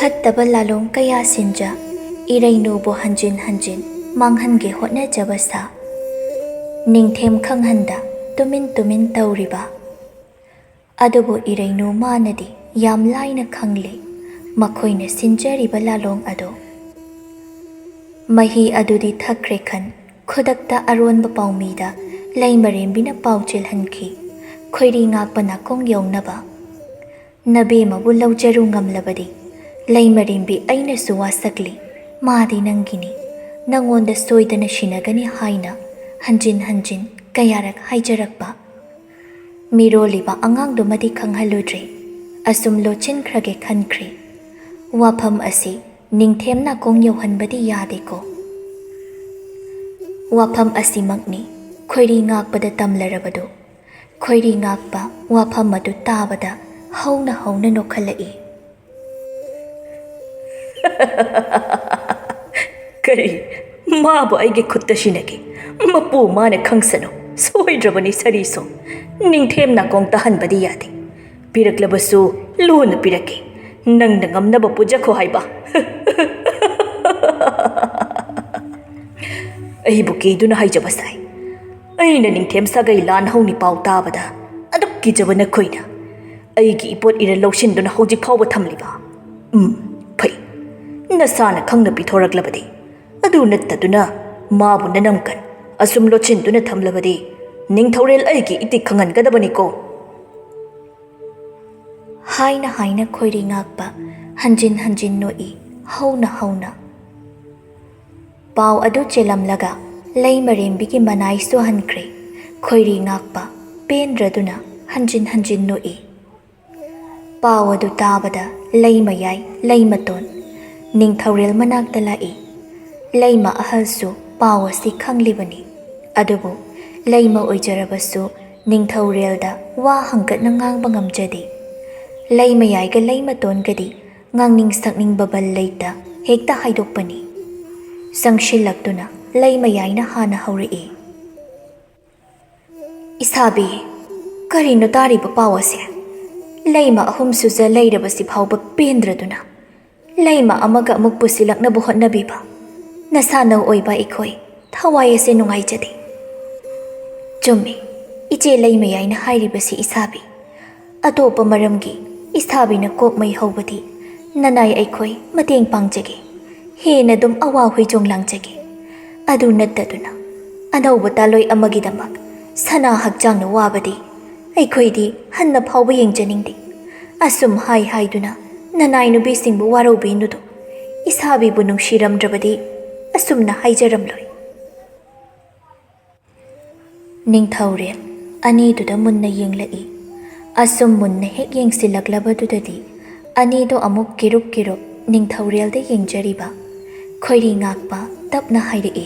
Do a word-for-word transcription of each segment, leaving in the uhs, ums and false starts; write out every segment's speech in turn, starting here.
ꯐꯠꯇꯕ ꯂꯥꯂꯣꯡ ꯀꯌꯥ ꯁꯤꯟꯖ, ꯏꯔꯩꯅꯨꯕꯨ ꯍꯟꯖꯤꯟ ꯍꯟꯖꯤꯟ ꯃꯥꯡꯍꯟꯒꯦ ꯍꯣꯠꯅꯖꯕ ꯁꯥ, ꯅꯤꯡꯊꯦꯝ ꯈꯪꯍꯟꯗ ꯇꯨꯃꯤꯟ ꯇꯨꯃꯤꯟ ꯇꯧꯔꯤꯕ꯫ ꯑꯗꯨꯕꯨ ꯏꯔꯩꯅꯨ ꯃꯥꯅꯗꯤ ꯌꯥꯝ ꯂꯥꯏꯅ ꯈꯪꯂꯦ ꯃꯈꯣꯏꯅ ꯁꯤꯟꯖꯔꯤꯕ ꯂꯥꯂꯣꯡ ꯑꯗꯨ꯫ ꯃꯍꯤ ꯑꯗꯨꯗꯤ ꯊꯛꯈ꯭ꯔꯦ ꯈꯟ, ꯈꯨꯗꯛꯇ ꯑꯔꯣꯟꯕ ꯄꯥꯎꯃꯤꯗ ꯂꯩꯃꯔꯦꯝꯕꯤꯅ ꯄꯥꯎ ꯆꯦꯜꯍꯟꯈꯤ, ꯈꯣꯏꯔꯤ ꯉꯥꯛꯄ ꯅꯥꯀꯣꯡ ꯌꯧꯅꯕ꯫ "ꯅꯕꯦꯝꯃꯕꯨ ꯂꯧꯖꯔꯨ ꯉꯝꯂꯕꯗꯤ, ꯂꯩꯃꯔꯦꯝꯕꯤ ꯑꯩꯅꯁꯨ ꯋꯥꯁꯛꯂꯤ, ꯃꯥꯗꯤ ꯅꯪꯒꯤꯅꯤ, ꯅꯪꯉꯣꯟꯗ ꯁꯣꯏꯗꯅ ꯁꯤꯟꯅꯒꯅꯤ" ꯍꯥꯏꯅ ꯍꯟꯖꯤꯟ ꯍꯟꯖꯤꯟ ꯀꯌꯥꯔꯛ ꯍꯥꯏꯖꯔꯛꯄ꯫ ꯃꯤꯔꯣꯜꯂꯤꯕ ꯑꯉꯥꯡꯗꯨꯃꯗꯤ ꯈꯪꯍꯜꯂꯨꯗ꯭ꯔꯦ꯫ ꯑꯁꯨꯝ ꯂꯣꯠꯁꯤꯟꯈ꯭ꯔꯒꯦ ꯈꯟꯈ꯭ꯔꯦ꯫ ꯋꯥꯐꯝ ꯑꯁꯤ ꯅꯤꯡꯊꯦꯝ ꯅꯥꯀꯣꯡ ꯌꯧꯍꯟꯕꯗꯤ ꯌꯥꯗꯦꯀꯣ꯫ ꯋꯥꯐꯝ ꯑꯁꯤꯃꯛꯅꯤ ꯈꯣꯏꯔꯤ ꯉꯥꯛꯄꯗ ꯇꯝꯂꯔꯕꯗꯨ꯫ ꯈꯣꯏꯔꯤ ꯉꯥꯛꯄ ꯋꯥꯐꯝ ꯑꯗꯨ ꯇꯥꯕꯗ ꯍꯧꯅ ꯍꯧꯅ ꯅꯣꯛꯈꯠꯂꯛꯏ꯫ "ꯀꯔꯤ? ꯃꯥꯕꯨ ꯑꯩꯒꯤ ꯈꯨꯠꯇ ꯁꯤꯟꯅꯒꯦ? ꯃꯄꯨ ꯃꯥꯅ ꯈꯪꯁꯅꯨ꯫ ꯁꯣꯏꯗ꯭ꯔꯕꯅꯤ ꯁꯔꯤꯁꯣ꯫ ꯅꯤꯡꯊꯦꯝ ꯅꯥꯀꯣꯡ ꯇꯥꯍꯟꯕꯗꯤ ꯌꯥꯗꯦ꯫ ꯄꯤꯔꯛꯂꯕꯁꯨ ꯂꯨꯅ ꯄꯤꯔꯛꯀꯦ꯫ ꯅꯪꯅ ꯉꯝꯅꯕ ꯄꯨꯖꯈꯣ ꯍꯥꯏꯕ?" ꯑꯩꯕꯨ ꯀꯤꯗꯨꯅ ꯍꯥꯏꯖꯕ ꯁꯥꯏ꯫ ꯑꯩꯅ ꯅꯤꯡꯊꯦꯝ ꯁꯥꯒꯩ ꯂꯥꯟ ꯍꯧꯅꯤ ꯄꯥꯎ ꯇꯥꯕꯗ ꯑꯗꯨꯛ ꯀꯤꯖꯕ ꯅꯈꯣꯏꯅ ꯑꯩꯒꯤ ꯏꯄꯣꯠ ꯏꯔ ꯂꯧꯁꯤꯟꯗꯨꯅ ꯍꯧꯖꯤꯛ ꯐꯥꯎꯕ ꯊꯝꯂꯤꯕ꯫ ꯎꯝ, ꯐꯩ꯫ ꯅꯁꯥꯅ ꯈꯪꯅ ꯄꯤꯊꯣꯔꯛꯂꯕꯗꯤ꯫ ꯑꯗꯨ ꯅꯠꯇꯗꯨꯅ ꯃꯥꯕꯨ ꯅꯅꯝꯀꯟ ꯑꯁꯨꯝ ꯂꯣꯠꯁꯤꯟꯗꯨꯅ ꯊꯝꯂꯕꯗꯤ ꯅꯤꯡꯊꯧꯔꯦꯜ ꯑꯩꯒꯤ ꯏꯇꯤꯛ ꯈꯪꯍꯟꯒꯗꯕꯅꯤꯀꯣ꯫ ꯍꯥꯏꯅ ꯍꯥꯏꯅ ꯈꯣꯏꯔꯤ ꯉꯥꯛꯄ ꯍꯟꯖꯤꯟ ꯍꯟꯖꯤꯟ ꯅꯣꯛꯏ, ꯍꯧꯅ ꯍꯧꯅ꯫ ꯄꯥꯎ ꯑꯗꯨ ꯆꯦꯜꯂꯝꯂꯒ ꯂꯩꯃꯔꯦꯝꯕꯤꯒꯤ ꯃꯅꯥꯏꯁꯨ ꯍꯟꯈ꯭ꯔꯦ꯫ ꯈꯣꯏꯔꯤ ꯉꯥꯛꯄ ꯄꯦꯟꯗ꯭ꯔꯗꯨꯅ ꯍꯟꯖꯤꯟ ꯍꯟꯖꯤꯟ ꯅꯣꯛꯏ꯫ ꯄꯥꯎ ꯑꯗꯨ ꯇꯥꯕꯗ ꯂꯩꯃꯌꯥꯏ, ꯂꯩꯃꯇꯣꯟ ꯅꯤꯡꯊꯧꯔꯦꯜ ꯃꯅꯥꯛꯇ ꯂꯥꯛꯏ꯫ ꯂꯩꯃ ꯑꯍꯜꯁꯨ ꯄꯥꯎ ꯑꯁꯤ ꯈꯪꯂꯤꯕꯅꯤ꯫ ꯑꯗꯨꯕꯨ ꯂꯩꯃ ꯑꯣꯏꯖꯔꯕꯁꯨ ꯅꯤꯡꯊꯧꯔꯦꯜꯗ ꯋꯥ ꯍꯪꯒꯠꯅ ꯉꯥꯡꯕ ꯉꯝꯖꯗꯦ꯫ ꯂꯩꯃꯌꯥꯏꯒ ꯂꯩꯃꯇꯣꯟꯒꯗꯤ ꯉꯥꯡꯅꯤꯡ ꯁꯛꯅꯤꯡꯕ ꯕꯜ ꯂꯩꯇ ꯍꯦꯛꯇ ꯍꯥꯏꯗꯣꯛꯄꯅꯤ꯫ ꯆꯪꯁꯤꯜꯂꯛꯇꯨꯅ ꯂꯩꯃꯌꯥꯏꯅ ꯍꯥꯟꯅ ꯍꯧꯔꯛꯏ꯫ "ꯏꯁꯥꯕꯤ, ꯀꯔꯤꯅꯣ ꯇꯥꯔꯤꯕ ꯄꯥꯎ ꯑꯁꯦ? ꯂꯩꯃ ꯑꯍꯨꯝ ꯁꯨꯖ ꯂꯩꯔꯕꯁꯤ ꯐꯥꯎꯕ ꯄꯦꯟꯗ꯭ꯔꯗꯨꯅ ꯂꯩꯃ ꯑꯃꯒ ꯑꯃꯨꯛ ꯄꯨꯁꯤꯜꯂꯛꯅꯕ ꯍꯣꯠꯅꯕꯤꯕ ꯅꯁꯥꯅꯧ ꯑꯣꯏꯕ ꯑꯩꯈꯣꯏ ꯊꯋꯥꯏ ꯑꯁꯦ ꯅꯨꯡꯉꯥꯏꯖꯗꯦ꯫ ꯆꯨꯝꯃꯤ, ꯏꯆꯦ ꯂꯩꯃꯌꯥꯏꯅ ꯍꯥꯏꯔꯤꯕꯁꯤ ꯏꯁꯥꯕꯤ꯫ ꯑꯇꯣꯞꯄ ꯃꯔꯝꯒꯤ ꯏꯁꯥꯕꯤꯅ ꯀꯣꯛꯃꯩ ꯍꯧꯕꯗꯤ ꯅꯅꯥꯏ ꯑꯩꯈꯣꯏ ꯃꯇꯦꯡ ꯄꯥꯡꯖꯒꯦ, ꯍꯦꯟꯅ ꯑꯗꯨꯝ ꯑꯋꯥ ꯍꯣꯏꯖꯣꯡ ꯂꯥꯡꯖꯒꯦ꯫ ꯑꯗꯨ ꯅꯠꯇꯗꯨꯅ ꯑꯅꯧꯕ ꯇꯥꯂꯣꯏ ꯑꯃꯒꯤꯗꯃꯛ ꯁꯅꯥ ꯍꯛꯆꯥꯡꯅ ꯋꯥꯕꯗꯤ ꯑꯩꯈꯣꯏꯗꯤ ꯍꯟꯅ ꯐꯥꯎꯕ ꯌꯦꯡꯖꯅꯤꯡꯗꯦ꯫ ꯑꯁꯨꯝ ꯍꯥꯏ ꯍꯥꯏꯗꯨꯅ ꯅꯅꯥꯏ ꯅꯨꯄꯤꯁꯤꯡꯕꯨ ꯋꯥꯔꯧꯕꯤꯅꯨꯗꯣ꯫ ꯏꯁꯥꯕꯤꯕꯨ ꯅꯨꯡꯁꯤꯔꯝꯗ꯭ꯔꯕꯗꯤ ꯑꯁꯨꯝꯅ ꯍꯥꯏꯖꯔꯝꯂꯣꯏ꯫ ꯅꯤꯡꯊꯧꯔꯦꯜ ꯑꯅꯤꯗꯨꯗ ꯃꯨꯟꯅ ꯌꯦꯡꯂꯛꯏ꯫ ꯑꯁꯨꯝ ꯃꯨꯟꯅ ꯍꯦꯛ ꯌꯦꯡꯁꯤꯜꯂꯛꯂꯕꯗꯨꯗꯗꯤ ꯑꯅꯤꯗꯣ ꯑꯃꯨꯛ ꯀꯤꯔꯨꯞ ꯀꯤꯔꯨꯞ ꯅꯤꯡꯊꯧꯔꯦꯜꯗ ꯌꯦꯡꯖꯔꯤꯕ ꯈꯣꯏꯔꯤ ꯉꯥꯛꯄ ꯇꯞꯅ ꯍꯥꯏꯔꯛꯏ꯫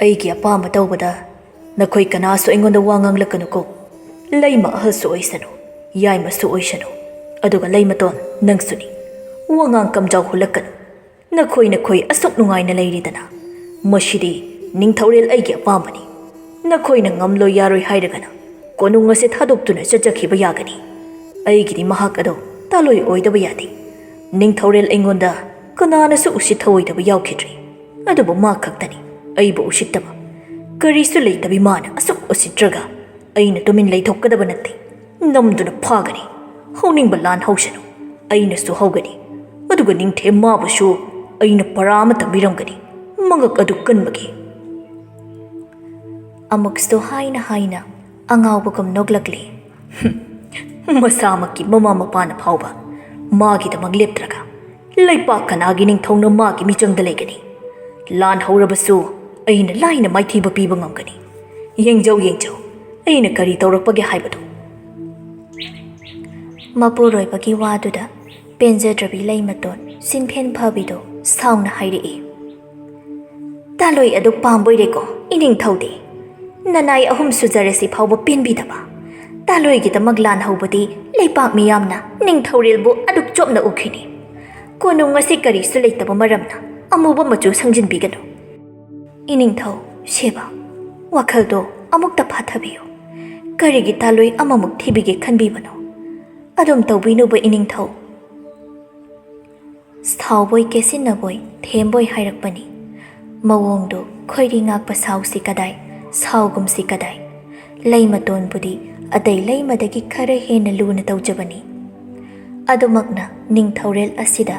"ꯑꯩꯒꯤ ꯑꯄꯥꯝꯕ ꯇꯧꯕꯗ ꯅꯈꯣꯏ ꯀꯅꯥꯁꯨ ꯑꯩꯉꯣꯟꯗ ꯋꯥ ꯉꯥꯡꯂꯛꯀꯅꯨꯀꯣ꯫ ꯂꯩꯃ ꯑꯍꯜꯁꯨ ꯑꯣꯏꯁꯅꯨ, ꯌꯥꯏꯃꯁꯨ ꯑꯣꯏꯁꯅꯨ, ꯑꯗꯨꯒ ꯂꯩꯃꯇꯣꯟ ꯅꯪꯁꯨꯅꯤ꯫ ꯋꯥꯉꯥꯡ ꯀꯝꯖꯥꯎ ꯍꯨꯜꯂꯛꯀꯅꯨ꯫ ꯅꯈꯣꯏ ꯅꯈꯣꯏ ꯑꯁꯨꯛ ꯅꯨꯡꯉꯥꯏꯅ ꯂꯩꯔꯤꯗꯅ꯫ ꯃꯁꯤꯗꯤ ꯅꯤꯡꯊꯧꯔꯦꯜ ꯑꯩꯒꯤ ꯑꯄꯥꯝꯕꯅꯤ꯫ ꯅꯈꯣꯏꯅ ꯉꯝꯂꯣꯏ ꯌꯥꯔꯣꯏ ꯍꯥꯏꯔꯒꯅ ꯀꯣꯅꯨꯡ ꯑꯁꯤ ꯊꯥꯗꯣꯛꯇꯨꯅ ꯆꯠꯆꯈꯤꯕ ꯌꯥꯒꯅꯤ꯫ ꯑꯩꯒꯤꯗꯤ ꯃꯍꯥꯛ ꯑꯗꯣ ꯇꯥꯂꯣꯏ ꯑꯣꯏꯗꯕ ꯌꯥꯗꯦ꯫ ꯅꯤꯡꯊꯧꯔꯦꯜ ꯑꯩꯉꯣꯟꯗ ꯀꯅꯥꯅꯁꯨ ꯎꯁꯤꯠ ꯊꯑꯣꯏꯗꯕ ꯌꯥꯎꯈꯤꯗ꯭ꯔꯤ꯫ ꯑꯗꯨꯕꯨ ꯃꯥ ꯈꯛꯇꯅꯤ ꯑꯩꯕꯨ ꯎꯁꯤꯠꯇꯕ꯫ ꯀꯔꯤꯁꯨ ꯂꯩꯇꯕꯤ ꯃꯥꯅ ꯑꯁꯨꯛ ꯎꯁꯤꯠꯇ꯭ꯔꯒ ꯑꯩꯅ ꯇꯨꯃꯤꯟ ꯂꯩꯊꯣꯛꯀꯗꯕ ꯅꯠꯇꯦ꯫ ꯅꯝꯗꯨꯅ ꯐꯥꯒꯅꯤ꯫ ꯍꯧꯅꯤꯡꯕ ꯂꯥꯟ ꯍꯧꯁꯅꯨ꯫ ꯑꯩꯅꯁꯨ ꯍꯧꯒꯅꯤ꯫ ꯑꯗꯨꯒ ꯅꯤꯡꯊꯦꯝ ꯃꯥꯕꯨꯁꯨ ꯑꯩꯅ ꯄꯔꯥ ꯑꯃ ꯇꯝꯕꯤꯔꯝꯒꯅꯤ꯫ ꯃꯉꯛ ꯑꯗꯨ ꯀꯟꯕꯒꯤ꯫" ꯑꯃꯨꯛꯁꯨ ꯍꯥꯏꯅ ꯍꯥꯏꯅ ꯑꯉꯥꯎꯕꯒꯨꯝ ꯅꯣꯛꯂꯛꯂꯤ꯫ "ꯃꯁꯥꯃꯛꯀꯤ ꯃꯃꯥ ꯃꯄꯥꯅ ꯐꯥꯎꯕ ꯃꯥꯒꯤꯗꯃꯛ ꯂꯦꯞꯇ꯭ꯔꯒ ꯂꯩꯄꯥꯛ ꯀꯅꯥꯒꯤ ꯅꯤꯡꯊꯧꯅ ꯃꯥꯒꯤ ꯃꯤꯆꯪꯗ ꯂꯩꯒꯅꯤ? ꯂꯥꯟ ꯍꯧꯔꯕꯁꯨ ꯑꯩꯅ ꯂꯥꯏꯅ ꯃꯥꯏꯊꯤꯕ ꯄꯤꯕ ꯉꯝꯒꯅꯤ꯫ ꯌꯦꯡꯖꯧ, ꯌꯦꯡꯖꯧ, ꯑꯩꯅ ꯀꯔꯤ ꯇꯧꯔꯛꯄꯒꯦ ꯍꯥꯏꯕꯗꯨ꯫" ꯃꯄꯨꯔꯣꯏꯕꯒꯤ ꯋꯥꯗꯨꯗ ꯄꯦꯟꯖꯗ꯭ꯔꯕꯤ ꯂꯩꯃꯇꯣꯟ ꯁꯤꯟꯐꯦꯟ ꯐꯕꯤꯗꯣ ꯁꯥꯎꯅ ꯍꯥꯏꯔꯛꯏ꯫ "ꯇꯥꯂꯣꯏ ꯑꯗꯨ ꯄꯥꯝꯕꯣꯏꯔꯦꯀꯣ, ꯏꯅꯤꯡꯊꯧꯗꯤ꯫ ꯅꯅꯥꯏ ꯑꯍꯨꯝ ꯁꯨꯖꯔꯁꯤ ꯐꯥꯎꯕ ꯄꯦꯟꯕꯤꯗꯕ꯫ ꯇꯥꯂꯣꯏꯒꯤꯗꯃꯛ ꯂꯥꯟ ꯍꯧꯕꯗꯤ ꯂꯩꯄꯥꯛ ꯃꯤꯌꯥꯝꯅ ꯅꯤꯡꯊꯧꯔꯦꯜꯕꯨ ꯑꯗꯨꯛ ꯆꯣꯞꯅ ꯎꯈꯤꯅꯤ꯫ ꯀꯣꯅꯨꯡ ꯑꯁꯤ ꯀꯔꯤꯁꯨ ꯂꯩꯇꯕ ꯃꯔꯝꯅ ꯑꯃꯨꯕ ꯃꯆꯨ ꯁꯪꯖꯤꯟꯕꯤꯒꯅꯨ꯫ ꯏꯅꯤꯡꯊꯧ ꯁꯦꯕꯥ, ꯋꯥꯈꯜꯗꯣ ꯑꯃꯨꯛꯇ ꯐꯥꯊꯕꯤꯌꯨ꯫ ꯀꯔꯤꯒꯤ ꯇꯥꯂꯣꯏ ꯑꯃꯃꯨꯛ ꯊꯤꯕꯤꯒꯦ ꯈꯟꯕꯤꯕꯅꯣ? ꯑꯗꯨꯝ ꯇꯧꯕꯤꯅꯨꯕ ꯏꯅꯤꯡꯊꯧ꯫" ꯁꯥꯎꯕꯣꯏ ꯀꯦꯁꯤꯟꯅꯕꯣꯏ ꯊꯦꯝꯕꯣꯏ ꯍꯥꯏꯔꯛꯄꯅꯤ꯫ ꯃꯑꯣꯡꯗꯨ ꯈꯣꯏꯔꯤ ꯉꯥꯛꯄ ꯁꯥꯎꯁꯤ ꯀꯗꯥꯏ, ꯁꯥꯎꯒꯨꯝꯁꯤ ꯀꯗꯥꯏ꯫ ꯂꯩꯃꯇꯣꯟꯕꯨꯗꯤ ꯑꯇꯩ ꯂꯩꯃꯗꯒꯤ ꯈꯔ ꯍꯦꯟꯅ ꯂꯨꯅ ꯇꯧꯖꯕꯅꯤ꯫ ꯑꯗꯨꯃꯛꯅ ꯅꯤꯡꯊꯧꯔꯦꯜ ꯑꯁꯤꯗ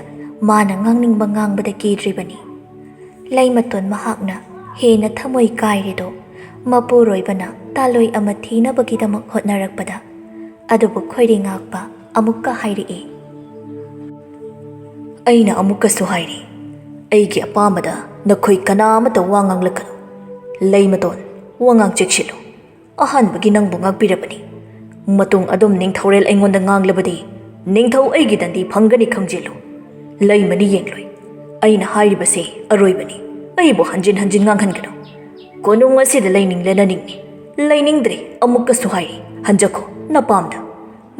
ꯃꯥꯅ ꯉꯥꯡꯅꯤꯡꯕ ꯉꯥꯡꯕꯗ ꯀꯤꯗ꯭ꯔꯤꯕꯅꯤ꯫ ꯂꯩꯃꯇꯣꯟ ꯃꯍꯥꯛꯅ ꯍꯦꯟꯅ ꯊꯃꯣꯏ ꯀꯥꯏꯔꯤꯗꯣ ꯃꯄꯨꯔꯣꯏꯕꯅ ꯇꯥꯂꯣꯏ ꯑꯃ ꯊꯤꯅꯕꯒꯤꯗꯃꯛ ꯍꯣꯠꯅꯔꯛꯄꯗ꯫ ꯑꯗꯨꯕꯨ ꯈꯣꯏꯔꯤ ꯉꯥꯛꯄ ꯑꯃꯨꯛꯀ ꯍꯥꯏꯔꯛꯏ꯫ ꯑꯩꯅ ꯑꯃꯨꯛꯀꯁꯨ ꯍꯥꯏꯔꯤ, ꯑꯩꯒꯤ ꯑꯄꯥꯝꯕꯗ ꯅꯈꯣꯏ ꯀꯅꯥ ꯑꯃꯠꯇ ꯋꯥ ꯉꯥꯡꯂꯛꯀꯅꯨ꯫ ꯂꯩꯃꯇꯣꯟ, ꯋꯥꯉꯥꯡ ꯆꯦꯛꯁꯤꯜꯂꯨ꯫ ꯑꯍꯥꯟꯕꯒꯤ ꯅꯪꯕꯨ ꯉꯥꯛꯄꯤꯔꯕꯅꯤ꯫ ꯃꯇꯨꯡ ꯑꯗꯨꯝ ꯅꯤꯡꯊꯧꯔꯦꯜ ꯑꯩꯉꯣꯟꯗ ꯉꯥꯡꯂꯕꯗꯤ ꯅꯤꯡꯊꯧ ꯑꯩꯒꯤ ꯗꯟꯗꯤ ꯐꯪꯒꯅꯤ ꯈꯪꯖꯤꯜꯂꯨ꯫ ꯂꯩꯃꯅꯤ ꯌꯦꯡꯂꯣꯏ꯫ ꯑꯩꯅ ꯍꯥꯏꯔꯤꯕꯁꯤ ꯑꯔꯣꯏꯕꯅꯤ꯫ ꯑꯩꯕꯨ ꯍꯟꯖꯤꯟ ꯍꯟꯖꯤꯟ ꯉꯥꯡꯍꯟꯒꯅꯨ꯫ ꯀꯣꯅꯨꯡ ꯑꯁꯤꯗ ꯂꯩꯅꯤꯡꯂꯦ ꯅꯅꯤꯡꯅꯤ꯫ ꯂꯩꯅꯤꯡꯗ꯭ꯔꯦ, ꯑꯃꯨꯛꯀꯁꯨ ꯍꯥꯏꯔꯤ, ꯍꯟꯖꯈꯣ ꯅꯄꯥꯝꯗ꯫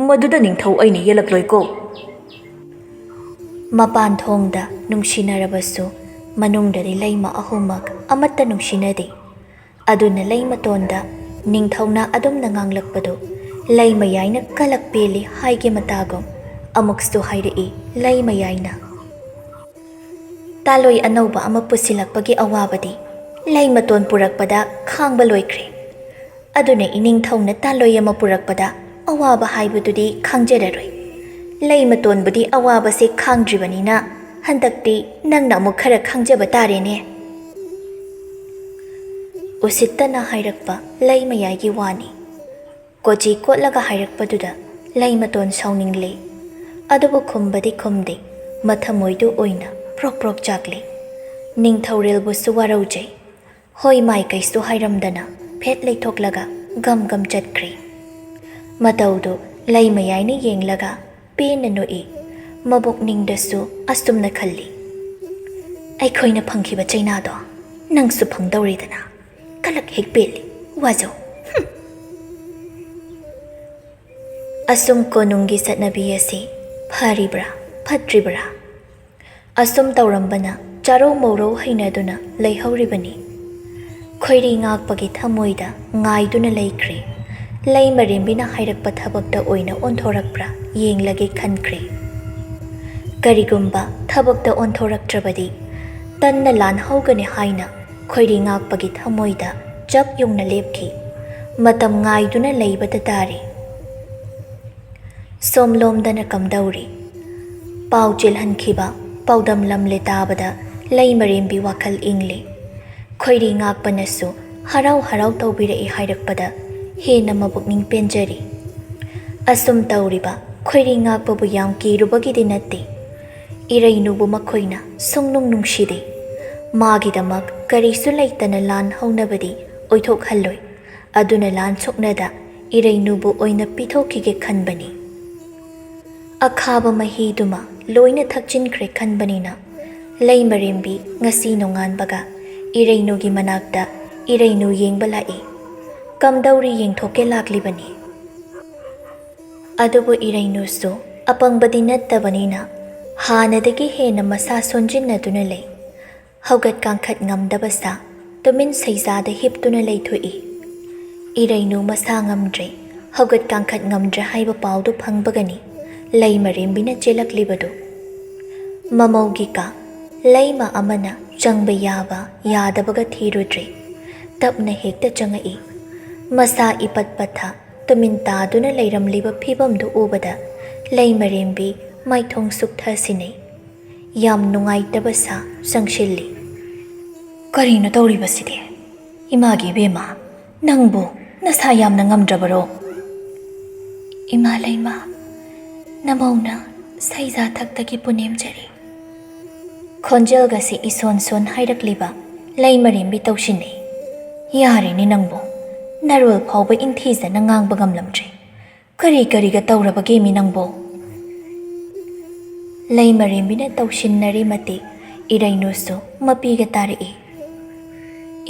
ꯃꯗꯨꯗ ꯅꯤꯡꯊꯧ ꯑꯩꯅ ꯌꯦꯜꯂꯛꯂꯣꯏꯀꯣ꯫ ꯃꯄꯥꯟ ꯊꯣꯡꯗ ꯅꯨꯡꯁꯤꯅꯔꯕꯁꯨ ꯃꯅꯨꯡꯗꯗꯤ ꯂꯩꯃ ꯑꯍꯨꯝꯃꯛ ꯑꯃꯠꯇ ꯅꯨꯡꯁꯤꯅꯗꯦ꯫ ꯑꯗꯨꯅ ꯂꯩꯃꯇꯣꯟꯗ ꯅꯤꯡꯊꯧꯅ ꯑꯗꯨꯝꯅ ꯉꯥꯡꯂꯛꯄꯗꯨ ꯂꯩꯃꯌꯥꯏꯅ ꯀꯂꯛ ꯄꯦꯜꯂꯤ ꯍꯥꯏꯒꯦ ꯃꯇꯥꯒꯨꯝ ꯑꯃꯨꯛꯁꯨ ꯍꯥꯏꯔꯛꯏ ꯂꯩꯃꯌꯥꯏꯅ꯫ ꯇꯥꯂꯣꯏ ꯑꯅꯧꯕ ꯑꯃ ꯄꯨꯁꯤꯜꯂꯛꯄꯒꯤ ꯑꯋꯥꯕꯗꯤ ꯂꯩꯃꯇꯣꯟ ꯄꯨꯔꯛꯄꯗ ꯈꯥꯡꯕ ꯂꯣꯏꯈ꯭ꯔꯦ꯫ ꯑꯗꯨꯅ ꯏꯅꯤꯡꯊꯧꯅ ꯇꯥꯂꯣꯏ ꯑꯃ ꯄꯨꯔꯛꯄꯗ ꯑꯋꯥꯕ ꯍꯥꯏꯕꯗꯨꯗꯤ ꯈꯪꯖꯔꯔꯣꯏ꯫ ꯂꯩꯃꯇꯣꯟꯕꯨꯗꯤ ꯑꯋꯥꯕꯁꯦ ꯈꯥꯡꯗ꯭ꯔꯤꯕꯅꯤꯅ ꯍꯟꯗꯛꯇꯤ ꯅꯪꯅ ꯑꯃꯨꯛ ꯈꯔ ꯈꯪꯖꯕ ꯇꯥꯔꯦꯅꯦ꯫ ꯎꯁꯤꯠꯇꯅ ꯍꯥꯏꯔꯛꯄ ꯂꯩꯃꯌꯥꯏꯒꯤ ꯋꯥꯅꯤ꯫ ꯀꯣꯆꯤ ꯀꯣꯠꯂꯒ ꯍꯥꯏꯔꯛꯄꯗꯨꯗ ꯂꯩꯃꯇꯣꯟ ꯁꯥꯎꯅꯤꯡꯂꯦ꯫ ꯑꯗꯨꯕꯨ ꯈꯨꯝꯕꯗꯤ ꯈꯨꯝꯗꯦ, ꯃꯊꯃꯣꯏꯗꯨ ꯑꯣꯏꯅ ꯄ꯭ꯔꯣꯛ ꯄ꯭ꯔꯣꯛ ꯆꯥꯛꯂꯦ꯫ ꯅꯤꯡꯊꯧꯔꯦꯜꯕꯨꯁꯨ ꯋꯥꯔꯧꯖꯩ꯫ ꯍꯣꯏ ꯃꯥꯏꯀꯩꯁꯨ ꯍꯥꯏꯔꯝꯗꯅ ꯐꯦꯠ ꯂꯩꯊꯣꯛꯂꯒ ꯒꯝ ꯒꯝ ꯆꯠꯈ꯭ꯔꯦ꯫ ꯃꯇꯧꯗꯨ ꯂꯩꯃꯌꯥꯏꯅ ꯌꯦꯡꯂꯒ ꯄꯦꯟꯅ ꯅꯣꯛꯏ꯫ ꯃꯕꯨꯛꯅꯤꯡꯗꯁꯨ ꯑꯁꯨꯝꯅ ꯈꯜꯂꯤ, "ꯑꯩꯈꯣꯏꯅ ꯐꯪꯈꯤꯕ ꯆꯩꯅꯥꯗꯣ ꯅꯪꯁꯨ ꯐꯪꯗꯧꯔꯤꯗꯅ꯫ ꯀꯂꯛ ꯍꯦꯛ ꯄꯦꯜꯂꯤ, ꯋꯥꯖꯧ꯫ ꯍꯨꯝ!" ꯑꯁꯨꯝ ꯀꯣꯅꯨꯡꯒꯤ ꯆꯠꯅꯕꯤ ꯑꯁꯤ ꯐꯔꯤꯕ꯭ꯔꯥ, ꯐꯠꯇ꯭ꯔꯤꯕ꯭ꯔꯥ? ꯑꯁꯨꯝ ꯇꯧꯔꯝꯕꯅ ꯆꯥꯔꯧ ꯃꯧꯔꯧ ꯍꯩꯅꯗꯨꯅ ꯂꯩꯍꯧꯔꯤꯕꯅꯤ꯫ ꯈꯣꯏꯔꯤ ꯉꯥꯛꯄꯒꯤ ꯊꯃꯣꯏꯗ ꯉꯥꯏꯗꯨꯅ ꯂꯩꯈ꯭ꯔꯦ꯫ ꯂꯩꯃꯔꯦꯝꯕꯤꯅ ꯍꯥꯏꯔꯛꯄ ꯊꯕꯛꯇ ꯑꯣꯏꯅ ꯑꯣꯟꯊꯣꯔꯛꯄ꯭ꯔꯥ ꯌꯦꯡꯂꯒꯦ ꯈꯟꯈ꯭ꯔꯦ꯫ ꯀꯔꯤꯒꯨꯝꯕ ꯊꯕꯛꯇ ꯑꯣꯟꯊꯣꯔꯛꯇ꯭ꯔꯕꯗꯤ ꯇꯟꯅ ꯂꯥꯟꯍꯧꯒꯅꯤ ꯍꯥꯏꯅ ꯈꯣꯏꯔꯤ ꯉꯥꯛꯄꯒꯤ ꯊꯃꯣꯏꯗ ꯆꯞ ꯌꯨꯡꯅ ꯂꯦꯞꯈꯤ꯫ ꯃꯇꯝ ꯉꯥꯏꯗꯨꯅ ꯂꯩꯕꯗ ꯇꯥꯔꯦ꯫ ꯁꯣꯝꯂꯣꯝꯗꯅ ꯀꯝꯗꯧꯔꯤ? ꯄꯥꯎ ꯆꯦꯜꯍꯟꯈꯤꯕ ꯄꯥꯎꯗꯝ ꯂꯝꯂꯦ ꯇꯥꯕꯗ ꯂꯩꯃꯔꯦꯝꯕꯤ ꯋꯥꯈꯜ ꯏꯪꯂꯦ꯫ ꯈꯣꯏꯔꯤ ꯉꯥꯛꯄꯅꯁꯨ ꯍꯔꯥꯎ ꯍꯔꯥꯎ ꯇꯧꯕꯤꯔꯛꯏ ꯍꯥꯏꯔꯛꯄꯗ ꯍꯦꯟꯅ ꯃꯄꯨꯛꯅꯤꯡ ꯄꯦꯟꯖꯔꯤ꯫ ꯑꯁꯨꯝ ꯇꯧꯔꯤꯕ ꯈꯣꯏꯔꯤ ꯉꯥꯛꯄꯕꯨ ꯌꯥꯝ ꯀꯤꯔꯨꯕꯒꯤꯗꯤ ꯅꯠꯇꯦ꯫ ꯏꯔꯩꯅꯨꯕꯨ ꯃꯈꯣꯏꯅ ꯁꯨꯡꯅꯨꯡ ꯅꯨꯡꯁꯤꯗꯦ꯫ ꯃꯥꯒꯤꯗꯃꯛ ꯀꯔꯤꯁꯨ ꯂꯩꯇꯅ ꯂꯥꯟ ꯍꯧꯅꯕꯗꯤ ꯑꯣꯏꯊꯣꯛꯍꯜꯂꯣꯏ꯫ ꯑꯗꯨꯅ ꯂꯥꯟ ꯁꯣꯛꯅꯗ ꯏꯔꯩꯅꯨꯕꯨ ꯑꯣꯏꯅ ꯄꯤꯊꯣꯛꯈꯤꯒꯦ ꯈꯟꯕꯅꯤ꯫ ꯑꯈꯥꯕ ꯃꯍꯤꯗꯨꯃ ꯂꯣꯏꯅ ꯊꯛꯆꯤꯟꯈ꯭ꯔꯦ ꯈꯟꯕꯅꯤꯅ ꯂꯩꯃꯔꯦꯝꯕꯤ ꯉꯁꯤ ꯅꯣꯡꯉꯥꯟꯕꯒ ꯏꯔꯩꯅꯨꯒꯤ ꯃꯅꯥꯛꯇ ꯏꯔꯩꯅꯨ ꯌꯦꯡꯕ ꯂꯥꯛꯏ꯫ ꯀꯝꯗꯧꯔꯤ ꯌꯦꯡꯊꯣꯛꯀꯦ ꯂꯥꯛꯂꯤꯕꯅꯤ꯫ ꯑꯗꯨꯕꯨ ꯏꯔꯩꯅꯨꯁꯨ ꯑꯄꯪꯕꯗꯤ ꯅꯠꯇꯕꯅꯤꯅ ꯍꯥꯟꯅꯗꯒꯤ ꯍꯦꯟꯅ ꯃꯁꯥ ꯁꯣꯟꯖꯤꯟꯅꯗꯨꯅ ꯂꯩ꯫ ꯍꯧꯒꯠ ꯀꯥꯡꯈꯠ ꯉꯝꯗꯕ ꯁꯥ ꯇꯨꯃꯤꯟ ꯁꯩꯖꯥꯗ ꯍꯤꯞꯇꯨꯅ ꯂꯩꯊꯣꯛꯏ꯫ ꯏꯔꯩꯅꯨ ꯃꯁꯥ ꯉꯝꯗ꯭ꯔꯦ, ꯍꯧꯒꯠ ꯀꯥꯡꯈꯠ ꯉꯝꯗ꯭ꯔꯦ ꯍꯥꯏꯕ ꯄꯥꯎꯗꯨ ꯐꯪꯕꯒꯅꯤ ꯂꯩꯃꯔꯦꯝꯕꯤꯅ ꯆꯦꯜꯂꯛꯂꯤꯕꯗꯨ꯫ ꯃꯃꯧꯒꯤ ꯀꯥ ꯂꯩꯃ ꯑꯃꯅ ꯆꯪꯕ ꯌꯥꯕ ꯌꯥꯗꯕꯒ ꯊꯤꯔꯨꯗ꯭ꯔꯦ꯫ ꯇꯞꯅ ꯍꯦꯛꯇ ꯆꯪꯉꯛꯏ꯫ ꯃꯁꯥ ꯏꯄꯠ ꯄꯠꯊ ꯇꯨꯃꯤꯟ ꯇꯥꯗꯨꯅ ꯂꯩꯔꯝꯂꯤꯕ ꯐꯤꯕꯝꯗꯨ ꯎꯕꯗ ꯂꯩꯃꯔꯦꯝꯕꯤ ꯃꯥꯏꯊꯣꯡ ꯁꯨꯛꯊ ꯁꯤꯟꯅꯩ꯫ ꯌꯥꯝ ꯅꯨꯡꯉꯥꯏꯇꯕ ꯁꯥ ꯆꯪꯁꯤꯜꯂꯤ꯫ "ꯀꯔꯤꯅꯣ ꯇꯧꯔꯤꯕꯁꯤꯗꯤ? ꯏꯃꯥꯒꯤ ꯏꯕꯦꯝꯃ, ꯅꯪꯕꯨ ꯅꯁꯥ ꯌꯥꯝꯅ ꯉꯝꯗ꯭ꯔꯕꯔꯣ?" "ꯏꯃꯥ ꯂꯩꯃ, ꯅꯃꯧꯅ ꯁꯩꯖꯥ ꯊꯛꯇꯒꯤ ꯄꯨꯅꯦꯝꯖꯔꯤ꯫" ꯈꯣꯟꯖꯦꯜꯒꯁꯤ ꯏꯁꯣꯟ ꯁꯣꯟ ꯍꯥꯏꯔꯛꯂꯤꯕ ꯂꯩꯃꯔꯦꯝꯕꯤ ꯇꯧꯁꯤꯟꯅꯩ꯫ "ꯌꯥꯔꯦꯅꯦ ꯅꯪꯕꯨ, ꯅꯔꯣꯜ ꯐꯥꯎꯕ ꯏꯟꯊꯤꯖꯅ ꯉꯥꯡꯕ ꯉꯝꯂꯝꯗ꯭ꯔꯦ꯫ ꯀꯔꯤ ꯀꯔꯤꯒ ꯇꯧꯔꯕꯒꯦꯃꯤ ꯅꯪꯕꯣ?" ꯂꯩꯃꯔꯦꯝꯕꯤꯅ ꯇꯧꯁꯤꯟꯅꯔꯤ ꯃꯇꯤꯛ ꯏꯔꯩꯅꯨꯁꯨ ꯃꯄꯤꯒ ꯇꯥꯔꯛꯏ꯫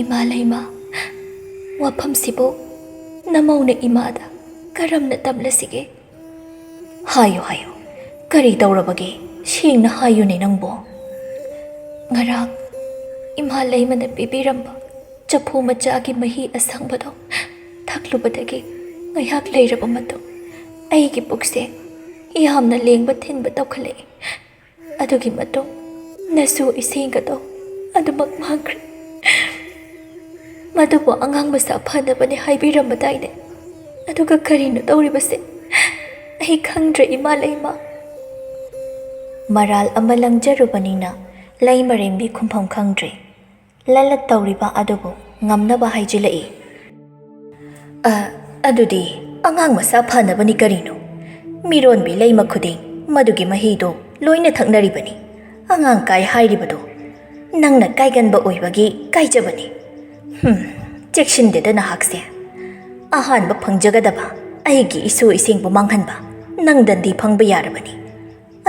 "ꯏꯃꯥ ꯂꯩꯃ, ꯋꯥꯐꯝꯁꯤꯕꯨ ꯅꯃꯧꯅ ꯏꯃꯥꯗ ꯀꯔꯝꯅ ꯇꯝꯂꯁꯤꯒꯦ?" "ꯍꯥꯏꯌꯨ, ꯍꯥꯏꯌꯨ꯫ ꯀꯔꯤ ꯇꯧꯔꯕꯒꯦ? ꯁꯦꯡꯅ ꯍꯥꯏꯌꯨꯅꯦ ꯅꯪꯕꯣ꯫" "ꯉꯔꯥꯡ ꯏꯃꯥ ꯂꯩꯃꯅ ꯄꯤꯕꯤꯔꯝꯕ ꯆꯐꯨ ꯃꯆꯥꯒꯤ ꯃꯍꯤ ꯑꯁꯪꯕꯗꯣ ꯊꯛꯂꯨꯕꯗꯒꯤ ꯉꯥꯏꯍꯥꯛ ꯂꯩꯔꯕ ꯃꯇꯨꯡ ꯑꯩꯒꯤ ꯄꯨꯛꯁꯦ ꯌꯥꯝꯅ ꯂꯦꯡꯕ ꯊꯤꯟꯕ ꯇꯧꯈꯠꯂꯛꯏ꯫ ꯑꯗꯨꯒꯤ ꯃꯇꯨꯡ ꯅꯁꯨ ꯏꯁꯤꯡꯒꯗꯣ ꯑꯗꯨꯃꯛ ꯃꯥꯡꯈ꯭ꯔꯦ꯫ ꯃꯗꯨꯕꯨ ꯑꯉꯥꯡ ꯃꯁꯥ ꯐꯅꯕꯅꯦ ꯍꯥꯏꯕꯤꯔꯝꯕꯗꯥꯏꯅꯦ? ꯑꯗꯨꯒ ꯀꯔꯤꯅꯣ ꯇꯧꯔꯤꯕꯁꯦ? ꯑꯩ ꯈꯪꯗ꯭ꯔꯦ, ꯏꯃꯥ ꯂꯩꯃ꯫ ꯃꯔꯥꯜ ꯑꯃ ꯂꯪꯖꯔꯨꯕꯅꯤꯅ ꯂꯩꯃꯔꯦꯝꯕꯤ ꯈꯨꯝꯐꯝ ꯈꯪꯗ꯭ꯔꯦ꯫ ꯂꯂꯠ ꯇꯧꯔꯤꯕ ꯑꯗꯨꯕꯨ ꯉꯝꯅꯕ ꯍꯥꯏꯖꯤꯜꯂꯛꯏ꯫ "ꯑ, ꯑꯗꯨꯗꯤ ꯑꯉꯥꯡ ꯃꯁꯥ ꯐꯅꯕꯅꯤ ꯀꯔꯤꯅꯣ? ꯃꯤꯔꯣꯟꯕꯤ ꯂꯩꯃ ꯈꯨꯗꯤꯡ ꯃꯗꯨꯒꯤ ꯃꯍꯤꯗꯣ ꯂꯣꯏꯅ ꯊꯛꯅꯔꯤꯕꯅꯤ꯫ ꯑꯉꯥꯡ ꯀꯥꯏ ꯍꯥꯏꯔꯤꯕꯗꯣ ꯅꯪꯅ ꯀꯥꯏꯒꯟꯕ ꯑꯣꯏꯕꯒꯤ ꯀꯥꯏꯖꯕꯅꯤ꯫ ꯍꯨꯝ, ꯆꯦꯛꯁꯤꯟꯗꯦꯗ ꯅꯍꯥꯛꯁꯦ꯫ ꯑꯍꯥꯟꯕ ꯐꯪꯖꯒꯗꯕ ꯑꯩꯒꯤ ꯏꯁꯨ ꯏꯁꯤꯡꯕꯨ ꯃꯥꯡꯍꯟꯕ ꯅꯪꯗꯟꯗꯤ ꯐꯪꯕ ꯌꯥꯔꯕꯅꯤ꯫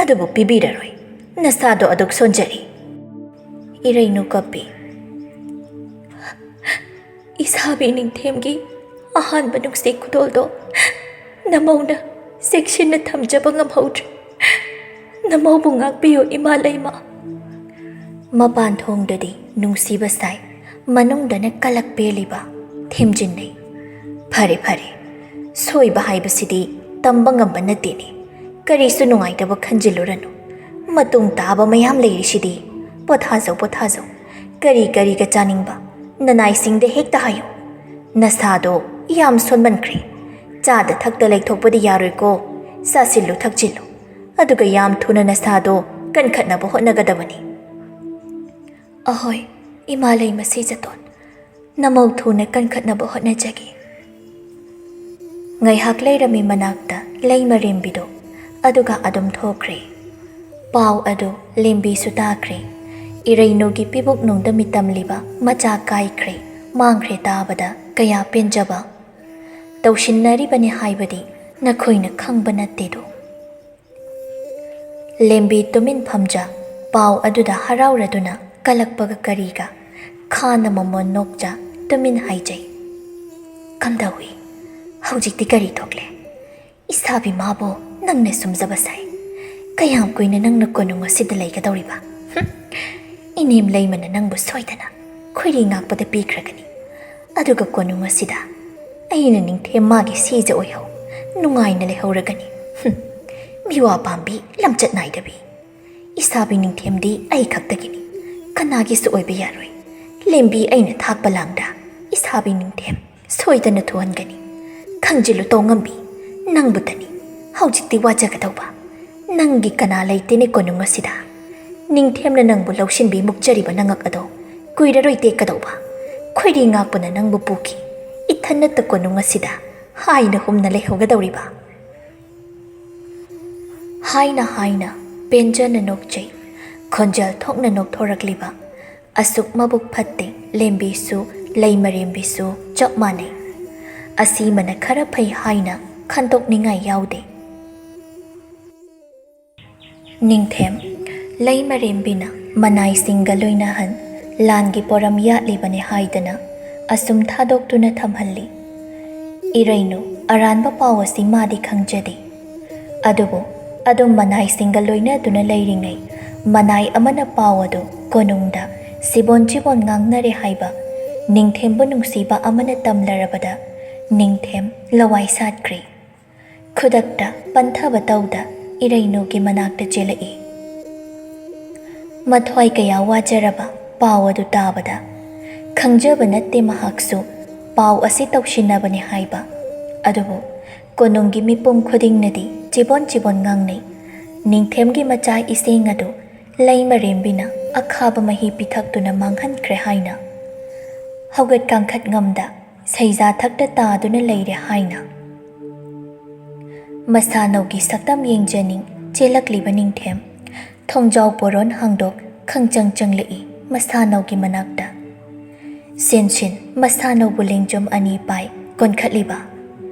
ꯑꯗꯨꯕꯨ ꯄꯤꯕꯤꯔꯔꯣꯏ꯫ ꯅꯁꯥꯗꯣ ꯑꯗꯨꯛ ꯁꯣꯟꯖꯔꯤ꯫" ꯏꯔꯩꯅꯨ ꯀꯞꯄꯤ꯫ "ꯏꯁꯥꯕꯤ ꯅꯤꯡꯊꯦꯝꯒꯤ ꯑꯍꯥꯟꯕ ꯅꯨꯡꯁꯤ ꯈꯨꯗꯣꯜꯗꯣ ꯅꯃꯧꯅ ꯆꯦꯛꯁꯤꯟꯅ ꯊꯝꯖꯕ ꯉꯝꯍꯧꯗ꯭ꯔꯦ꯫ ꯅꯃꯧꯕꯨ ꯉꯥꯛꯄꯤꯌꯨ, ꯏꯃꯥ ꯂꯩꯃ꯫" ꯃꯄꯥꯟ ꯊꯣꯡꯗꯗꯤ ꯅꯨꯡꯁꯤꯕ ꯁꯥꯏ, ꯃꯅꯨꯡꯗꯅ ꯀꯂꯛ ꯄꯦꯜꯂꯤꯕ ꯊꯦꯝꯖꯤꯟꯅꯩ꯫ "ꯐꯔꯦ, ꯐꯔꯦ, ꯁꯣꯏꯕ ꯍꯥꯏꯕꯁꯤꯗꯤ ꯇꯝꯕ ꯉꯝꯕ ꯅꯠꯇꯦꯅꯦ꯫ ꯀꯔꯤꯁꯨ ꯅꯨꯡꯉꯥꯏꯇꯕ ꯈꯟꯖꯤꯜꯂꯨꯔꯅꯨ꯫ ꯃꯇꯨꯡ ꯇꯥꯕ ꯃꯌꯥꯝ ꯂꯩꯔꯤꯁꯤꯗꯤ꯫ ꯄꯣꯊꯥꯖꯧ, ꯄꯣꯊꯥꯖꯧ꯫ ꯀꯔꯤ ꯀꯔꯤꯒ ꯆꯥꯅꯤꯡꯕ? ꯅꯅꯥꯏꯁꯤꯡꯗ ꯍꯦꯛꯇ ꯍꯥꯏꯌꯨ꯫ ꯅꯁꯥꯗꯣ ꯌꯥꯝ ꯁꯣꯟꯃꯟꯈ꯭ꯔꯦ꯫ ꯆꯥꯗ ꯊꯛꯇ ꯂꯩꯊꯣꯛꯄꯗꯤ ꯌꯥꯔꯣꯏꯀꯣ꯫ ꯆꯥꯁꯤꯜꯂꯨ, ꯊꯛꯆꯤꯜꯂꯨ꯫ ꯑꯗꯨꯒ ꯌꯥꯝ ꯊꯨꯅ ꯅꯁꯥꯗꯣ ꯀꯟꯈꯠꯅꯕ ꯍꯣꯠꯅꯒꯗꯕꯅꯤ꯫" "ꯑꯍꯣꯏ, ꯏꯃꯥ ꯂꯩꯃ ꯁꯤꯖꯇꯣꯟ, ꯅꯃꯧ ꯊꯨꯅ ꯀꯟꯈꯠꯅꯕ ꯍꯣꯠꯅꯖꯒꯦ꯫" ꯉꯥꯏꯍꯥꯛ ꯂꯩꯔꯝꯃꯤ ꯃꯅꯥꯛꯇ ꯂꯩꯃꯔꯦꯝꯕꯤꯗꯣ, ꯑꯗꯨꯒ ꯑꯗꯨꯝ ꯊꯣꯛꯈ꯭ꯔꯦ꯫ ꯄꯥꯎ ꯑꯗꯨ ꯂꯦꯝꯕꯤꯁꯨ ꯇꯥꯈ꯭ꯔꯦ꯫ ꯏꯔꯩꯅꯨꯒꯤ ꯄꯤꯕꯨꯛꯅꯨꯡꯗ ꯃꯤꯇꯝꯂꯤꯕ ꯃꯆꯥ ꯀꯥꯏꯈ꯭ꯔꯦ, ꯃꯥꯡꯈ꯭ꯔꯦ ꯇꯥꯕꯗ ꯀꯌꯥ ꯄꯦꯟꯖꯕ꯫ ꯇꯧꯁꯤꯟꯅꯔꯤꯕꯅꯤ ꯍꯥꯏꯕꯗꯤ ꯅꯈꯣꯏꯅ ꯈꯪꯕ ꯅꯠꯇꯦꯗꯣ꯫ ꯂꯦꯝꯕꯤ ꯇꯨꯃꯤꯟ ꯐꯝꯖ, ꯄꯥꯎ ꯑꯗꯨꯗ ꯍꯔꯥꯎꯔꯗꯨꯅ ꯀꯂꯛꯄꯒ ꯀꯔꯤꯒ ꯈꯥꯅ ꯃꯃꯣꯟ ꯅꯣꯛꯆ ꯇꯨꯃꯤꯟ ꯍꯥꯏꯖꯩ꯫ "ꯀꯝꯗꯧꯏ? ꯍꯧꯖꯤꯛꯇꯤ ꯀꯔꯤ ꯊꯣꯛꯂꯦ? ꯏꯁꯥꯕꯤ ꯃꯥꯕꯨ ꯅꯪꯅ ꯁꯨꯝꯖꯕ ꯁꯥꯏ꯫ ꯀꯌꯥꯝ ꯀꯨꯏꯅ ꯅꯪꯅ ꯀꯣꯅꯨꯡ ꯑꯁꯤꯗ ꯂꯩꯒꯗꯧꯔꯤꯕ? ꯍꯨꯝ! ꯏꯅꯦꯝ ꯂꯩꯃꯅ ꯅꯪꯕꯨ ꯁꯣꯏꯗꯅ ꯈꯣꯏꯔꯤ ꯉꯥꯛꯄꯗ ꯄꯤꯈ꯭ꯔꯒꯅꯤ꯫ ꯑꯗꯨꯒ ꯀꯣꯅꯨꯡ ꯑꯁꯤꯗ ꯑꯩꯅ ꯅꯤꯡꯊꯦꯝ ꯃꯥꯒꯤ ꯁꯤꯖ ꯑꯣꯏꯍꯧ ꯅꯨꯡꯉꯥꯏꯅ ꯂꯩꯍꯧꯔꯒꯅꯤ꯫ ꯍꯨꯝ! ꯃꯤꯋꯥ ꯄꯥꯝꯕꯤ ꯂꯝꯆꯠ ꯅꯥꯏꯗꯕꯤ꯫ "ꯏꯁꯥꯕꯤ ꯅꯤꯡꯊꯦꯝꯗꯤ ꯑꯩ ꯈꯛꯇꯒꯤꯅꯤ, ꯀꯅꯥꯒꯤꯁꯨ ꯑꯣꯏꯕ ꯌꯥꯔꯣꯏ꯫ ꯂꯦꯝꯕꯤ ꯑꯩꯅ ꯊꯥꯛꯄ ꯂꯥꯡꯗ ꯏꯁꯥꯕꯤ ꯅꯤꯡꯊꯦꯝ ꯁꯣꯏꯗꯅ ꯊꯨꯍꯟꯒꯅꯤ꯫ ꯈꯪꯖꯤꯜꯂꯨ ꯇꯣꯉꯝꯕꯤ, ꯅꯪꯕꯨꯇꯅꯤ ꯍꯧꯖꯤꯛꯇꯤ ꯋꯥꯖꯒꯗꯧꯕ꯫ ꯅꯪꯒꯤ ꯀꯅꯥ ꯂꯩꯇꯦꯅꯦ ꯀꯣꯅꯨꯡ ꯑꯁꯤꯗ꯫ ꯅꯤꯡꯊꯦꯝꯅ ꯅꯪꯕꯨ ꯂꯧꯁꯤꯟꯕꯤ ꯃꯨꯛꯆꯔꯤꯕ ꯅꯉꯛ ꯑꯗꯣ ꯀꯨꯏꯔꯔꯣꯏ ꯇꯦꯛꯀꯗꯧꯕ꯫ ꯈꯣꯏꯔꯤ ꯉꯥꯛꯄꯅ ꯅꯪꯕꯨ ꯄꯨꯈꯤ꯫ ꯏꯊꯟꯅꯠꯇ ꯀꯣꯅꯨꯡ ꯑꯁꯤꯗ ꯍꯥꯏꯅ ꯍꯨꯝꯅ ꯂꯩꯍꯧꯒꯗꯧꯔꯤꯕ?" ꯍꯥꯏꯅ ꯍꯥꯏꯅ ꯄꯦꯟꯖꯅ ꯅꯣꯛꯆꯩ꯫ ꯈꯣꯟꯖꯦꯜ ꯊꯣꯛꯅ ꯅꯣꯛꯊꯣꯔꯛꯂꯤꯕ ꯑꯁꯨꯛ ꯃꯕꯨꯛ ꯐꯠꯇꯦ ꯂꯦꯝꯕꯤꯁꯨ, ꯂꯩꯃꯔꯦꯝꯕꯤꯁꯨ ꯆꯞ ꯃꯥꯟꯅꯩ꯫ ꯑꯁꯤꯃꯅ ꯈꯔ ꯐꯩ ꯍꯥꯏꯅ ꯈꯟꯗꯣꯛꯅꯤꯡꯉꯥꯏ ꯌꯥꯎꯗꯦ꯫ ꯅꯤꯡꯊꯦꯝ, ꯂꯩꯃꯔꯦꯝꯕꯤꯅ ꯃꯅꯥꯏꯁꯤꯡꯒ ꯂꯣꯏꯅꯍꯟ ꯂꯥꯟꯒꯤ ꯄꯣꯔꯝ ꯌꯥꯠꯂꯤꯕꯅꯤ ꯍꯥꯏꯗꯅ ꯑꯁꯨꯝ ꯊꯥꯗꯣꯛꯇꯨꯅ ꯊꯝꯍꯜꯂꯤ꯫ ꯏꯔꯩꯅꯨ ꯑꯔꯥꯟꯕ ꯄꯥꯎ ꯑꯁꯤ ꯃꯥꯗꯤ ꯈꯪꯖꯗꯦ꯫ ꯑꯗꯨꯕꯨ ꯑꯗꯨꯝ ꯃꯅꯥꯏꯁꯤꯡꯒ ꯂꯣꯏꯅꯗꯨꯅ ꯂꯩꯔꯤꯉꯩ, ꯃꯅꯥꯏ ꯑꯃꯅ ꯄꯥꯎ ꯑꯗꯨ ꯀꯣꯅꯨꯡꯗ ꯁꯤꯕꯣꯟ ꯆꯤꯕꯣꯟ ꯉꯥꯡꯅꯔꯦ ꯍꯥꯏꯕ ꯅꯤꯡꯊꯦꯝꯕꯨ ꯅꯨꯡꯁꯤꯕ ꯑꯃꯅ ꯇꯝꯂꯔꯕꯗ ꯅꯤꯡꯊꯦꯝ ꯂꯋꯥꯏ ꯁꯥꯠꯈ꯭ꯔꯦ꯫ ꯈꯨꯗꯛꯇ ꯄꯟꯊꯕ ꯇꯧꯗ ꯏꯔꯩꯅꯨꯒꯤ ꯃꯅꯥꯛꯇ ꯆꯦꯜꯂꯛꯏ꯫ ꯃꯊ꯭ꯋꯥꯏ ꯀꯌꯥ ꯋꯥꯖꯔꯕ ꯄꯥꯎ ꯑꯗꯨ ꯇꯥꯕꯗ, ꯈꯪꯖꯕ ꯅꯠꯇꯦ ꯃꯍꯥꯛꯁꯨ ꯄꯥꯎ ꯑꯁꯤ ꯇꯧꯁꯤꯟꯅꯕꯅꯤ ꯍꯥꯏꯕ꯫ ꯑꯗꯨꯕꯨ ꯀꯣꯅꯨꯡꯒꯤ ꯃꯤꯄꯨꯝ ꯈꯨꯗꯤꯡꯅꯗꯤ ꯆꯤꯕꯣꯟ ꯆꯤꯕꯣꯟ ꯉꯥꯡꯅꯩ꯫ ꯅꯤꯡꯊꯦꯝꯒꯤ ꯃꯆꯥ ꯏꯁꯦꯡ ꯑꯗꯨ ꯂꯩꯃꯔꯦꯝꯕꯤꯅ ꯑꯈꯥꯕ ꯃꯍꯤ ꯄꯤꯊꯛꯇꯨꯅ ꯃꯥꯡꯍꯟꯈ꯭ꯔꯦ ꯍꯥꯏꯅ꯫ ꯍꯧꯒꯠ ꯀꯥꯡꯈꯠ ꯉꯝꯗ ꯁꯩꯖꯥ ꯊꯛꯇ ꯇꯥꯗꯨꯅ ꯂꯩꯔꯦ ꯍꯥꯏꯅ꯫ ꯃꯁꯥꯅꯧꯒꯤ ꯁꯛꯇꯝ ꯌꯦꯡꯖꯅꯤꯡ ꯆꯦꯜꯂꯛꯂꯤꯕ ꯅꯤꯡꯊꯦꯝ ꯊꯣꯡꯖꯥꯎ ꯄꯣꯔꯣꯟ ꯍꯥꯡꯗꯣꯛ ꯈꯪꯆꯪ ꯆꯪꯂꯛꯏ ꯃꯁꯥꯅꯧꯒꯤ ꯃꯅꯥꯛꯇ꯫ ꯁꯤꯟ ꯁꯤꯟ ꯃꯁꯥꯅꯧꯕꯨ ꯂꯦꯡꯖꯨꯝ ꯑꯅꯤ ꯄꯥꯏ ꯀꯣꯟꯈꯠꯂꯤꯕ꯫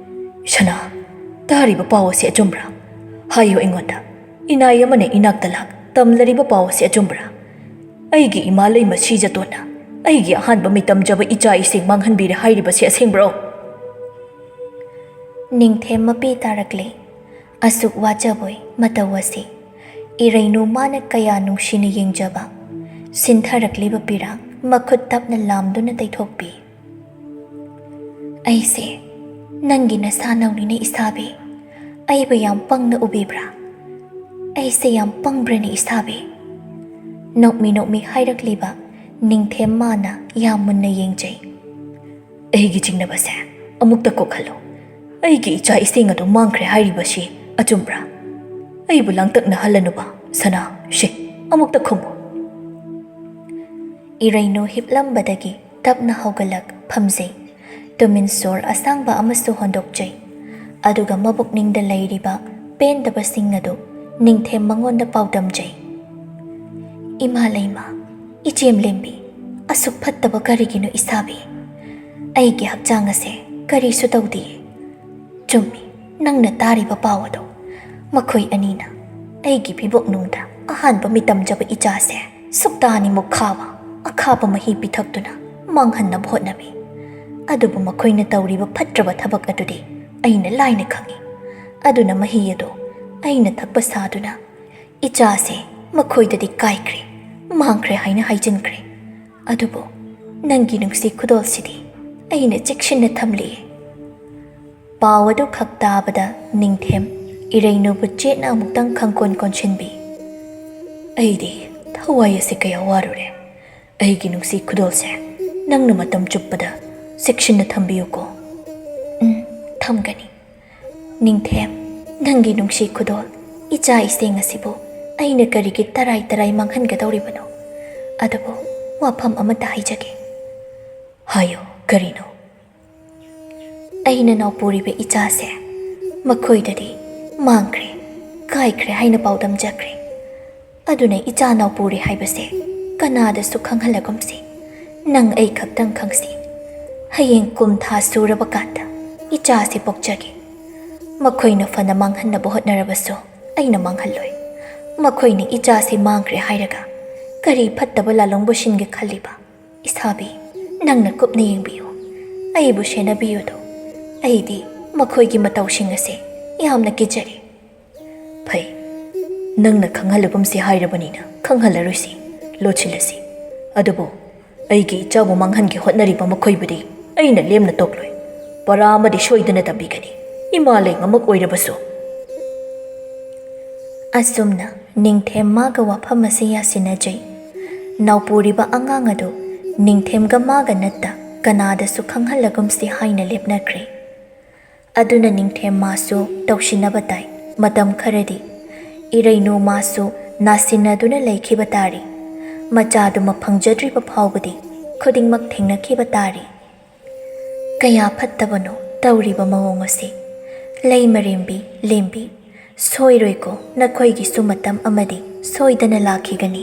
"ꯁꯅꯥ, ꯇꯥꯔꯤꯕ ꯄꯥꯎ ꯑꯁꯤ ꯑꯆꯨꯝꯕ꯭ꯔꯥ? ꯍꯥꯏꯌꯨ ꯑꯩꯉꯣꯟꯗ꯫ ꯏꯅꯥꯏ ꯑꯃꯅ ꯏꯅꯥꯛꯇ ꯂꯥꯛ ꯇꯝꯂꯔꯤꯕ ꯄꯥꯎ ꯑꯁꯤ ꯑꯆꯨꯝꯕ꯭ꯔꯥ? ꯑꯩꯒꯤ ꯏꯃꯥ ꯂꯩꯃ ꯁꯤꯖꯇꯣꯟꯅ ꯑꯩꯒꯤ ꯑꯍꯥꯟꯕ ꯃꯤꯇꯝꯖꯕ ꯏꯆꯥ ꯏꯁꯤꯡ ꯃꯥꯡꯍꯟꯕꯤꯔꯦ ꯍꯥꯏꯔꯤꯕꯁꯤ ꯑꯁꯦꯡꯕ꯭ꯔꯣ?" ꯅꯤꯡꯊꯦꯝ ꯃꯄꯤ ꯇꯥꯔꯛꯂꯦ꯫ ꯑꯁꯨꯛ ꯋꯥꯖꯕꯣꯏ ꯃꯇꯧ ꯑꯁꯤ ꯏꯔꯩꯅꯨ ꯃꯥꯅ ꯀꯌꯥ ꯅꯨꯡꯁꯤꯅ ꯌꯦꯡꯖꯕ꯫ ꯁꯤꯟꯊꯔꯛꯂꯤꯕ ꯄꯤꯔꯥꯡ ꯃꯈꯨꯠ ꯇꯞꯅ ꯂꯥꯝꯗꯨꯅ ꯇꯩꯊꯣꯛꯄꯤ꯫ "ꯑꯩꯁꯦ ꯅꯪꯒꯤ ꯅꯁꯥ ꯅꯧꯅꯤꯅ ꯏꯁꯥꯕꯤ꯫ ꯑꯩꯕꯨ ꯌꯥꯝ ꯄꯪꯅ ꯎꯕꯤꯕ꯭ꯔꯥ?" ꯑꯩꯁꯦ ꯌꯥꯝ ꯄꯪꯕ꯭ꯔꯅꯦ ꯏꯁꯥꯕꯤ? ꯅꯣꯛꯃꯤ ꯅꯣꯛꯃꯤ ꯍꯥꯏꯔꯛꯂꯤꯕ ꯅꯤꯡꯊꯦꯝ ꯃꯥꯅ ꯌꯥꯝ ꯃꯨꯟꯅ ꯌꯦꯡꯖꯩ꯫ ꯑꯩꯒꯤ ꯆꯤꯡꯅꯕꯁꯦ ꯑꯃꯨꯛꯇ ꯀꯣꯛꯍꯜꯂꯨ꯫ ꯑꯩꯒꯤ ꯏꯆꯥ ꯏꯁꯦꯡ ꯑꯗꯨ ꯃꯥꯡꯈ꯭ꯔꯦ ꯍꯥꯏꯔꯤꯕꯁꯤ ꯑꯆꯨꯝꯕ꯭ꯔꯥ? ꯑꯩꯕꯨ ꯂꯥꯡꯇꯛꯅꯍꯜꯂꯅꯨꯕ, ꯁꯅꯥ, ꯁꯦ, ꯑꯃꯨꯛꯇ ꯈꯨꯝꯃꯨ꯫ ꯏꯔꯩꯅꯨ ꯍꯤꯞꯂꯝꯕꯗꯒꯤ ꯇꯞꯅ ꯍꯧꯒꯠꯂꯛ ꯐꯝꯖꯩ꯫ ꯇꯨꯃꯤꯟ ꯁꯣꯔ ꯑꯁꯥꯡꯕ ꯑꯃꯁꯨ ꯍꯣꯟꯗꯣꯛꯆꯩ꯫ ꯑꯗꯨꯒ ꯃꯕꯨꯛꯅꯤꯡꯗ ꯂꯩꯔꯤꯕ ꯄꯦꯟꯗꯕꯁꯤꯡ ꯑꯗꯨ ꯅꯤꯡꯊꯦꯝ ꯃꯉꯣꯟꯗ ꯄꯥꯎꯗꯝꯖꯩ꯫ ꯏꯃꯥ ꯂꯩꯃ, ꯏꯆꯦꯝ ꯂꯦꯝꯕꯤ, ꯑꯁꯨꯛ ꯐꯠꯇꯕ ꯀꯔꯤꯒꯤꯅꯣ ꯏꯁꯥꯕꯤ? ꯑꯩꯒꯤ ꯍꯛꯆꯥꯡ ꯑꯁꯦ ꯀꯔꯤꯁꯨ ꯇꯧꯗꯤꯌꯦ꯫ ꯆꯨꯝꯃꯤ, ꯅꯪꯅ ꯇꯥꯔꯤꯕ ꯄꯥꯎ ꯑꯗꯣ꯫ ꯃꯈꯣꯏ ꯑꯅꯤꯅ ꯑꯩꯒꯤ ꯐꯤꯕꯣꯛꯅꯨꯡꯗ ꯑꯍꯥꯟꯕ ꯃꯤꯇꯝꯖꯕ ꯏꯆꯥꯁꯦ ꯁꯨꯛꯇꯥꯅꯤꯃꯨꯛ ꯈꯥꯕ, ꯑꯈꯥꯕ ꯃꯍꯤ ꯄꯤꯊꯛꯇꯨꯅ ꯃꯥꯡꯍꯟꯅꯕ ꯍꯣꯠꯅꯕꯤ꯫ ꯑꯗꯨꯕꯨ ꯃꯈꯣꯏꯅ ꯇꯧꯔꯤꯕ ꯐꯠꯇ꯭ꯔꯕ ꯊꯕꯛ ꯑꯗꯨꯗꯤ ꯑꯩꯅ ꯂꯥꯏꯅ ꯈꯪꯏ꯫ ꯑꯗꯨꯅ ꯃꯍꯤ ꯑꯗꯨ ꯑꯩꯅ ꯊꯛꯄ ꯁꯥꯗꯨꯅ ꯏꯆꯥꯁꯦ ꯃꯈꯣꯏꯗꯗꯤ ꯀꯥꯏꯈ꯭ꯔꯦ, ꯃꯥꯡꯈ꯭ꯔꯦ ꯍꯥꯏꯅ ꯍꯥꯏꯖꯤꯟꯈ꯭ꯔꯦ꯫ ꯑꯗꯨꯕꯨ ꯅꯪꯒꯤ ꯅꯨꯡꯁꯤ ꯈꯨꯗꯣꯜꯁꯤꯗꯤ ꯑꯩꯅ ꯆꯦꯛꯁꯤꯟꯅ ꯊꯝꯂꯤ꯫ ꯄꯥꯎ ꯑꯗꯨ ꯈꯛ ꯇꯥꯕꯗ ꯅꯤꯡꯊꯦꯝ ꯏꯔꯩꯅꯨꯕꯨ ꯆꯦꯠꯅ ꯑꯃꯨꯛꯇꯪ ꯈꯪꯀꯣꯟ ꯀꯣꯟꯁꯤꯟꯕꯤ꯫ ꯑꯩꯗꯤ ꯊꯋꯥꯏ ꯑꯁꯤ ꯀꯌꯥ ꯋꯥꯔꯨꯔꯦ꯫ ꯑꯩꯒꯤ ꯅꯨꯡꯁꯤ ꯈꯨꯗꯣꯜꯁꯦ ꯅꯪꯅ ꯃꯇꯝ ꯆꯨꯞꯄꯗ ꯆꯦꯛꯁꯤꯟꯅ ꯊꯝꯕꯤꯌꯨꯀꯣ꯫ ꯎꯝ, ꯊꯝꯒꯅꯤ꯫ ꯅꯤꯡꯊꯦꯝ, ꯅꯪꯒꯤ ꯅꯨꯡꯁꯤ ꯈꯨꯗꯣꯜ, ꯏꯆꯥ ꯏꯁꯦꯡ ꯑꯁꯤꯕꯨ ꯑꯩꯅ ꯀꯔꯤꯒꯤ ꯇꯔꯥꯏ ꯇꯔꯥꯏ ꯃꯥꯡꯍꯟꯒꯗꯧꯔꯤꯕꯅꯣ? ꯑꯗꯨꯕꯨ ꯋꯥꯐꯝ ꯑꯃꯠꯇ ꯍꯥꯏꯖꯒꯦ꯫ ꯍꯥꯏꯌꯨ, ꯀꯔꯤꯅꯣ? ꯑꯩꯅ ꯅꯥꯎꯄꯨꯔꯤꯕ ꯏꯆꯥꯁꯦ ꯃꯈꯣꯏꯗꯗꯤ ꯃꯥꯡꯈ꯭ꯔꯦ, ꯀꯥꯏꯈ꯭ꯔꯦ ꯍꯥꯏꯅ ꯄꯥꯎꯗꯝꯖꯈ꯭ꯔꯦ꯫ ꯑꯗꯨꯅ ꯏꯆꯥ ꯅꯥꯎꯄꯨꯔꯤ ꯍꯥꯏꯕꯁꯦ ꯀꯅꯥꯗꯁꯨ ꯈꯪꯍꯜꯂꯒꯨꯝꯁꯤ꯫ ꯅꯪ ꯑꯩ ꯈꯛꯇꯪ ꯈꯪꯁꯤ꯫ ꯍꯌꯦꯡ ꯀꯨꯝ ꯊꯥ ꯁꯨꯔꯕ ꯀꯥꯟꯗ ꯏꯆꯥꯁꯤ ꯄꯣꯛꯆꯒꯦ꯫ ꯃꯈꯣꯏꯅ ꯐꯅ ꯃꯥꯡꯍꯟꯅꯕ ꯍꯣꯠꯅꯔꯕꯁꯨ ꯑꯩꯅ ꯃꯥꯡꯍꯜꯂꯣꯏ꯫ ꯃꯈꯣꯏꯅ ꯏꯆꯥꯁꯤ ꯃꯥꯡꯈ꯭ꯔꯦ ꯍꯥꯏꯔꯒ ꯀꯔꯤ ꯐꯠꯇꯕ ꯂꯥꯂꯣꯡꯕꯨ ꯁꯤꯟꯒꯦ ꯈꯜꯂꯤꯕ? ꯏꯁꯥꯕꯤ, ꯅꯪꯅ ꯀꯨꯞꯅ ꯌꯦꯡꯕꯤꯌꯨ꯫ ꯑꯩꯕꯨ ꯁꯦꯟꯅꯕꯤꯌꯨꯗꯣ꯫ ꯑꯩꯗꯤ ꯃꯈꯣꯏꯒꯤ ꯃꯇꯧꯁꯤꯡ ꯑꯁꯦ ꯌꯥꯝꯅ ꯀꯤꯖꯔꯦ꯫ ꯐꯩ, ꯅꯪꯅ ꯈꯪꯍꯜꯂꯒꯨꯝꯁꯤ ꯍꯥꯏꯔꯕꯅꯤꯅ ꯈꯪꯍꯜꯂꯔꯣꯏꯁꯤ, ꯂꯣꯠꯁꯤꯜꯂꯁꯤ꯫ ꯑꯗꯨꯕꯨ ꯑꯩꯒꯤ ꯏꯆꯥꯕꯨ ꯃꯥꯡꯍꯟꯒꯦ ꯍꯣꯠꯅꯔꯤꯕ ꯃꯈꯣꯏꯕꯨꯗꯤ ꯑꯩꯅ ꯂꯦꯝꯅ ꯇꯣꯛꯂꯣꯏ꯫ ꯄꯔꯥ ꯑꯃꯗꯤ ꯁꯣꯏꯗꯅ ꯇꯝꯕꯤꯒꯅꯤ, ꯏꯃꯥ ꯂꯩꯉꯝꯃꯛ ꯑꯣꯏꯔꯕꯁꯨ꯫ ꯑꯁꯨꯝꯅ ꯅꯤꯡꯊꯦꯝ ꯃꯥꯒ ꯋꯥꯐꯝ ꯑꯁꯤ ꯌꯥꯁꯤꯟꯅꯖꯩ꯫ ꯅꯥꯎꯄꯨꯔꯤꯕ ꯑꯉꯥꯡ ꯑꯗꯨ ꯅꯤꯡꯊꯦꯝꯒ ꯃꯥꯒ ꯅꯠꯇ ꯀꯅꯥꯗꯁꯨ ꯈꯪꯍꯜꯂꯒꯨꯝꯁꯤ ꯍꯥꯏꯅ ꯂꯦꯞꯅꯈ꯭ꯔꯦ꯫ ꯑꯗꯨꯅ ꯅꯤꯡꯊꯦꯝ ꯃꯥꯁꯨ ꯇꯧꯁꯤꯟꯅꯕ ꯇꯥꯏ꯫ ꯃꯇꯝ ꯈꯔꯗꯤ ꯏꯔꯩꯅꯨ ꯃꯥꯁꯨ ꯅꯥꯁꯤꯟꯅꯗꯨꯅ ꯂꯩꯈꯤꯕ ꯇꯥꯔꯤ꯫ ꯃꯆꯥꯗꯨꯃ ꯐꯪꯖꯗ꯭ꯔꯤꯕ ꯐꯥꯎꯕꯗꯤ ꯈꯨꯗꯤꯡꯃꯛ ꯊꯦꯡꯅꯈꯤꯕ ꯇꯥꯔꯤ꯫ ꯀꯌꯥ ꯐꯠꯇꯕꯅꯣ ꯇꯧꯔꯤꯕ ꯃꯑꯣꯡ ꯑꯁꯤ꯫ ꯂꯩꯃꯔꯦꯝꯕꯤ, ꯂꯦꯝꯕꯤ, ꯁꯣꯏꯔꯣꯏꯀꯣ, ꯅꯈꯣꯏꯒꯤꯁꯨ ꯃꯇꯝ ꯑꯃꯗꯤ ꯁꯣꯏꯗꯅ ꯂꯥꯛꯈꯤꯒꯅꯤ꯫